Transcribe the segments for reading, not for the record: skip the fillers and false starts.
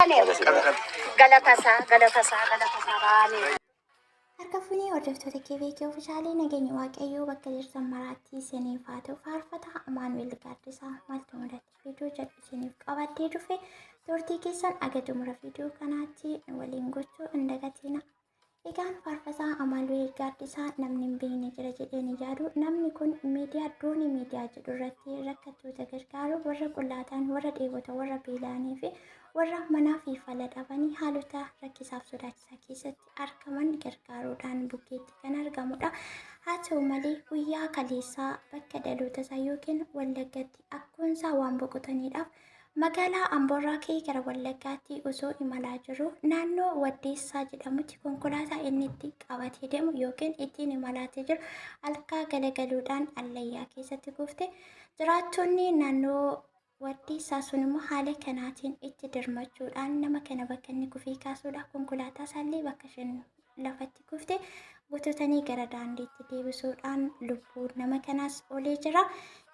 Galatasaa, galatasaa, galatasaa baanee. Harka fuunee hordoftoota KBK Official nageenya Waaqayyoo bakka jirtan maraatti isiniif haa ta'u. Faarfataa Amaanu'el Gaaddisaa maaltu mudate viidiyoo jedhu isiniif qabadhee dhufe. Turtii keessan aga xumura viidiyoo kanaatti waliin gochuu hin dagatina. Egaan Faarfataa Amaanu'el Gaaddisaa namni hin beekne jira jedheen hin yaadu. Namni kun miidiyaa Doonii Miidiyaa jedhu irratti rakkattoota gargaaru, warra qullaataan, warra dheebota, warra beela'anii fi warra manaa fi fala dhabanii haalota rakkisaaf sodaachisaa keessatti argaman gargaaruudhaan bukkeetti kan argamudha. Haa ta'u malee guyyaa kaleessaa bakka dhaloota isaa yookiin Wallaggatti akkoonsaa waan boqotaniidhaaf magaalaa Amboorraa ka'ee gara Wallaggaatti osoo imalaa jiru naannoo Waddeessaa jedhamutti konkolaataa inni itti qabatee deemu yookiin ittiin imalaatee jiru alkaa galagaluudhaan allayyaa keessatti kufte. Jiraattonni naannoo Waddeessaa sun immoo haala kanaatiin itti dirmachuudhaan nama kana bakka inni kufee kaasuudha. Konkolaataa isaallee bakka isheen lafatti kufte bututanii gara daandiitti deebisuudhaan lubbuun nama kanaas oolee jira.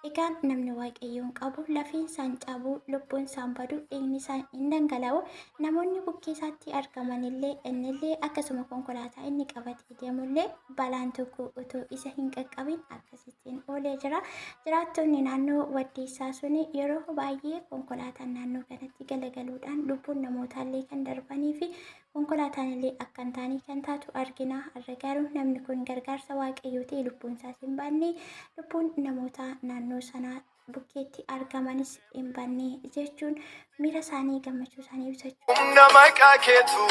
Egaan namni Waaqayyoon qabu lafeen isaan cabu, lubbuun isaan badu, dhiigni isaan hin dhangala'u. Namoonni bukkee isaatti argamanillee innillee akkasuma konkolaataa inni qabatee deemullee balaan tokko utuu isa hin qaqqabin akkasittiin oolee jira. Jiraattonni naannoo Waddeessaa suni yeroo baay'ee konkolaataan naannoo kanatti galagaluudhaan lubbuun namootaallee kan darbanii fi konkolaataan illee akka hin taane kan taatu argina. Har'a garuu namni kun gargaarsa Waaqayyoo ta'e lubbuun isaas hin baanne, lubbuun namoota naannoo sanaa bukkeetti argamanis hin banne jechuun miira isaanii gammachuu isaanii ibsachuu. Humna maqaa keetu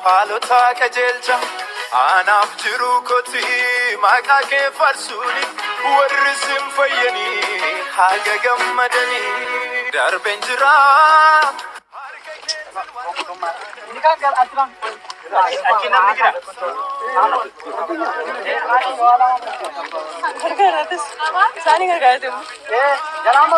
haalota qajeelcha. Anaaf jiruu kooti maqaa kee farsuuni. Warri sin fayyanii haga gammadanii. Darbeen jira. Harka keetiin waan Gargaaratis. Isaanii gargaarate immoo.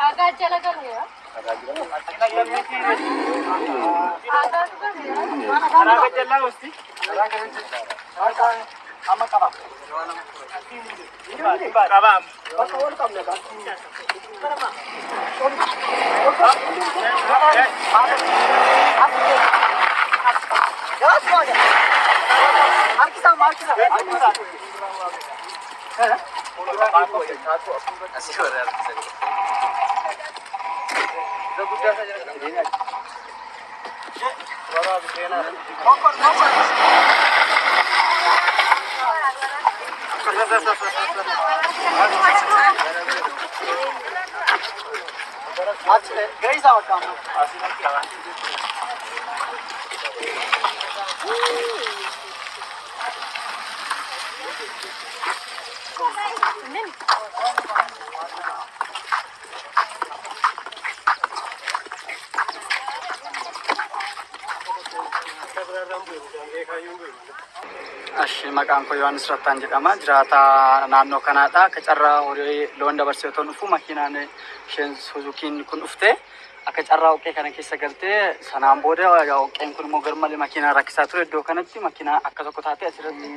Aagaa jala galuudha. Aagaa galuudha. Ashi maqaan koo Yohaannis Rattaan jedhama. Jiraataa naannoo kanaadha. Akka carraa horii loon dabarsee otoo dhufu makiinaan isheen Suzukiin kun dhufte akka carraa dhoqqee kana keessa galtee, sanaan booda dhoqqeen kun immoo garmalee makiinaa rakkisaa ture. Iddoo kanatti makiinaa akka tokko taate asirratti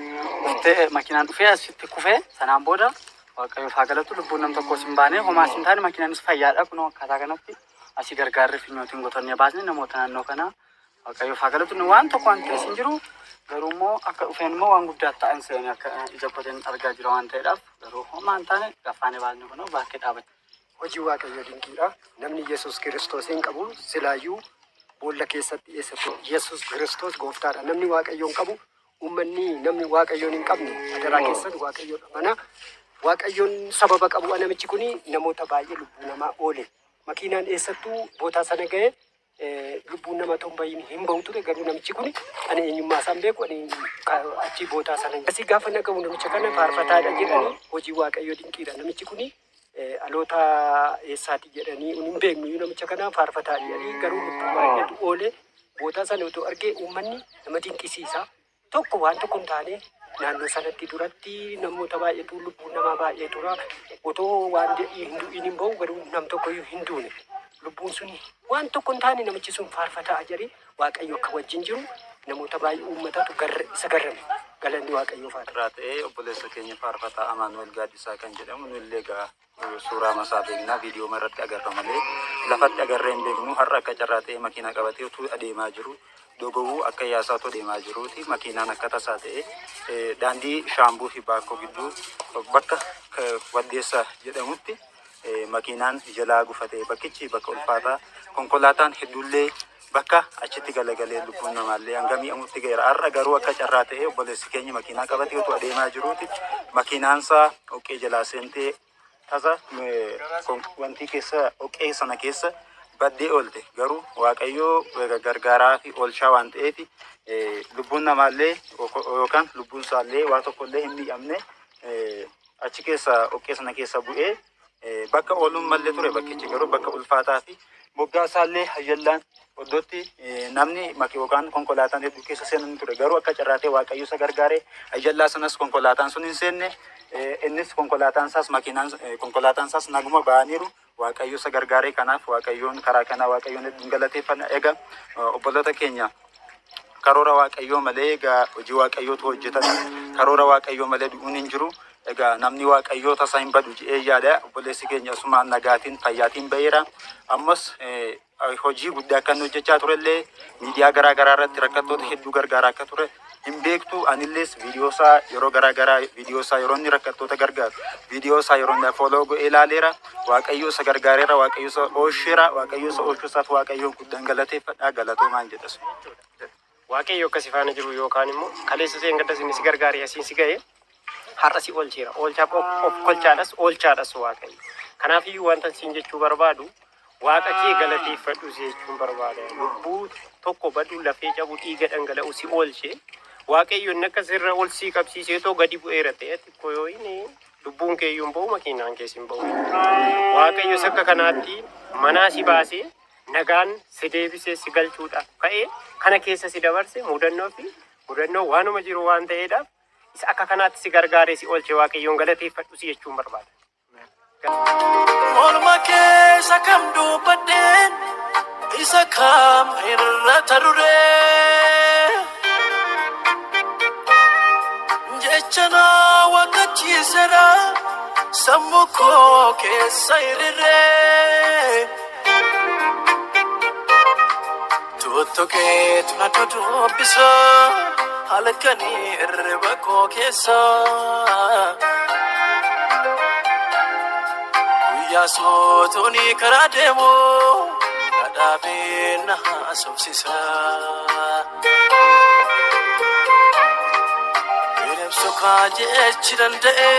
dhuftee makiinaan dhufee asitti kufee, sanaan booda Waaqayyoof haa galatu, lubbuun nam tokkos hin baane, homaas hin taane, makiinaanis fayyaadha. Kunoo akkaataa kanatti asii gargaarri finyootiin gotannee baasne. Namoota naannoo kanaa Waaqayyoof haa galatu, waan tokko waan ta'es hin jiru. Garuu immoo akka dhufeen immoo waan guddaa ta'an se'anii akka ija kootiin argaa jira waan ta'eedhaaf, garuu homaa hin taane, gafaanii baasne, kunoo bakkee dhaabate. Hojii Waaqayyoo dinqiidha. Namni Yesuus Kiristoosiin qabu silaayyuu boolla keessatti eessattu. Yesuus Kiristoos gooftaadha. Namni Waaqayyoon qabu, uummanni namni Waaqayyoon hin qabne, adaraa keessan Waaqayyoodha mana. Waaqayyoon sababa qabu namichi kun namoota baay'ee lubbuu namaa oole. Makiinaan eessattuu bootaa sana ga'e lubbuun nama ta'uu bayin hin bahu ture garuu namichi kun ani eenyummaa isaan beeku ani achi bootaa sana. Asii gaafa nagahu namicha kana faarfataadha jedhanii hojii Waaqayyoo dinqiidha. Namichi kun dhaloota eessaati jedhanii hin beeknu namicha kana faarfataa jedhanii garuu lubbuu baay'eetu oole. Bootaa sana otoo argee uummanni nama dinqisiisa. Tokko waan tokko hin taane naannoo sanatti duratti namoota baay'eetu lubbuu namaa baay'ee tura. Otoo waan hin du'in hin bahu garuu nam tokko hin duune. Lubbuun sun waan tokko hin taane namichi sun faarfataa jedhee Waaqayyo akka wajjin jiru namoota baay'ee uummatatu isa garrame. Galanni Waaqayyoof haa ta'u. Irraa ta'ee obboleessa keenya faarfataa Amaanu'el Gaaddisaa kan jedhamu nu illee egaa suuraa masaa beeknaa viidiyoo irratti agarra malee lafatti agarree hin beeknu har'a akka carraa ta'ee makiinaa qabatee utuu adeemaa jiru dogoguu akka yaasaa utuu adeemaa jiruuti makiinaan akka tasaa ta'e daandii Shaambuu fi Baakkoo gidduu bakka Waddeessa jedhamutti makiinaan jalaa gufatee bakkichi bakka ulfaataa konkolaataan hedduullee bakka achitti galagalee lubbuun namaallee hanga mi'amutti ga'eera. Har'a garuu akka carraa ta'ee obboleessi keenya makiinaa qabatee utuu adeemaa jiruuti makiinaansaa dhoqqee jalaa seentee tasa wantii keessa dhoqqee sana keessa baddee oolte. Garuu Waaqayyoo gargaaraa fi oolchaa waan ta'eef lubbuun namaallee yookaan lubbuun isaallee waa tokkollee hin miidhamne achi keessa dhoqqee sana keessa bu'ee bakka ooluun mallee ture bakkichi garuu bakka ulfaataa fi moggaa isaallee hayyallaan iddootti namni yookaan konkolaataan hedduu keessa seenan ture garuu akka carraatee Waaqayyo isa gargaaree hayyallaa sanas konkolaataan sun hin seenne innis konkolaataan isaas makiinaan konkolaataan isaas naguma ba'aniiru Waaqayyo isa gargaaree kanaaf Waaqayyoon karaa kanaa Waaqayyoon hedduun galateeffanna. Egaa obboloota keenya karoora Waaqayyoo malee egaa hojii Waaqayyootu hojjetame karoora Waaqayyoo malee du'uun hin jiru. Egaa namni Waaqayyoo tasaa hin badu jedhee yaada. Obboleessi keenya asuma nagaatiin fayyaatiin ba'eera. Ammas hojii guddaa akka inni hojjechaa turellee miidiyaa garaa garaa irratti rakkattoota hedduu gargaaraa akka ture hin beektu. Anillees viidiyoo isaa yeroo garaa garaa viidiyoo isaa yeroo inni rakkattoota gargaaru viidiyoo isaa yeroo inni follow godhee ilaaleera. Waaqayyo isa gargaareera. Waaqayyo isa oolcheera. Waaqayyo isa oolchuu isaaf Waaqayyoon guddaan galateeffadha. Galatoomaan jedhas. Waaqayyo akka si faana jiru yookaan immoo kaleessa seen gaddas inni si gargaaree asiin si ga'e har'a si oolcheera. Oolchaaf of kolchaadhas oolchaadhas Waaqayyo. Kanaafiyyuu wanta siin jechuu barbaadu Waaqa kee galateeffadhu si jechuun barbaada. Lubbuu tokko baduu lafee cabu dhiiga dhangala'u si oolche. Waaqayyo inni akka sirra ol sii qabsiisee too gadi bu'eera ta'e xiqqoo yoo inni lubbuun kee iyyuu hin ba'u makiinaan kees hin ba'u. Waaqayyo akka kanaatti manaa si baasee nagaan si deebisee si galchuudhaaf ka'ee kana keessa si dabarse mudannoo fi mudannoo waanuma jiru waan ta'eedhaaf isa akka kanaatti si gargaaree si oolche Waaqayyoon galateeffadhu si jechuun barbaada. Morma keessa kam dubbadheen isa kam irra taruree jecha na wakkachiiseera sammuu koo keessa hiriiree tuttuqeetu na dudubbisa halkanii irriba koo keessa. Guyyaa sootuuni karaa deemu kadhaabee na haasofsiisa. Bineensota kaajechi danda'e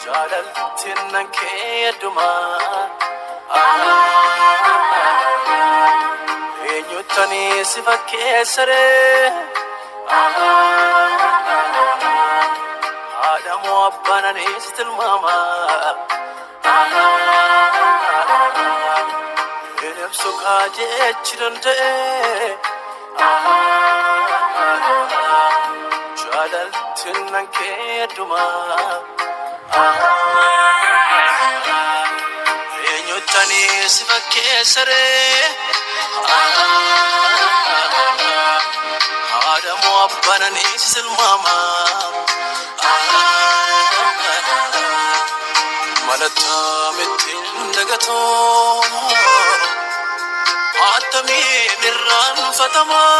jaalaltiin nan keeduma. Eenyuttanii si fakkeessaree? Haadha moo abbaan ani si tilmaama? Bineensota kaajechi danda'e. Jaalaltiin nan keeduma. Eenyuttanii si fakkeessaree? Haadha moo abbaan ani si tilmaama? Mallattoo ittiin dagatoo attamiin irraanfatamaa?